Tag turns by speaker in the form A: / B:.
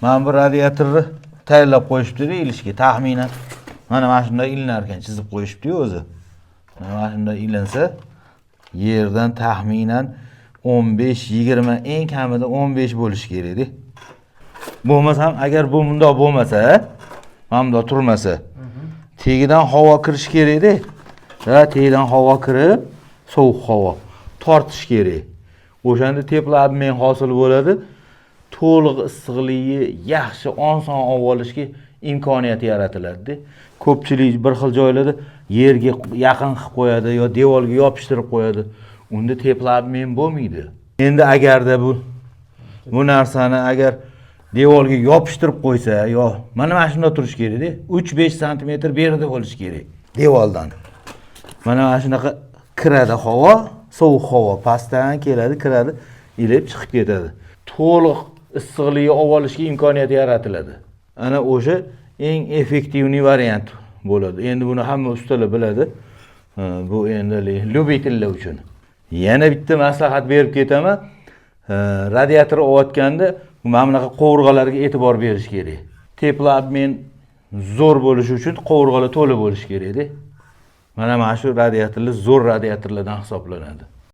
A: Mana bu radiatorni tayyorlab qo'yishibdi ilishga taxminan. Mana shunday ilinar ekan, chizib qo'yishibdi o'zi. Mana shunday ilinsa, yerdan taxminan 15, 20, eng kamida 15 bo'lishi kerakda. Bo'lmasam, agar bu bundoq bo'lmasa, mana bundoq turmasa, tagidan havo kirishi kerakda. Ha, tagidan havo kirib, sovuq havo tortish kerak. O'shanda теплообмен hosil bo'ladi. To'liq issiqligi yaxshi, oson olib olishga imkoniyati yaratiladi. Ko'pchilik bir xil joylarda yerga yaqin qilib qo'yadi yo devorga yopishtirib qo'yadi. Unda теплообмен bo'lmaydi. Endi agarda bu narsani agar devorga yopishtirib qo'ysa yo mana shunday turishi kerakda, 3-5 santimetr berida bo'lishi kerak devordan. Mana shunaqa kiradi havo, sovuq havo pastdan keladi, kiradi, ilib chiqib ketadi. To'liq issiqligi olib olishga imkoniyat yaratiladi. Ana o'sha eng эффективный variant bo'ladi. Endi buni hamma ustalar biladi. Ha, bu endi любитель lar uchun. Yana bitta maslahat berib ketaman. Ha, radiator olayotganda mana bunaqa qovurg'alarga e'tibor berish kerak. Теплообмен zo'r bo'lishi uchun qovurg'alar to'la bo'lishi kerakda. Mana shu radiatorlar zo'r radiatorlardan hisoblanadi.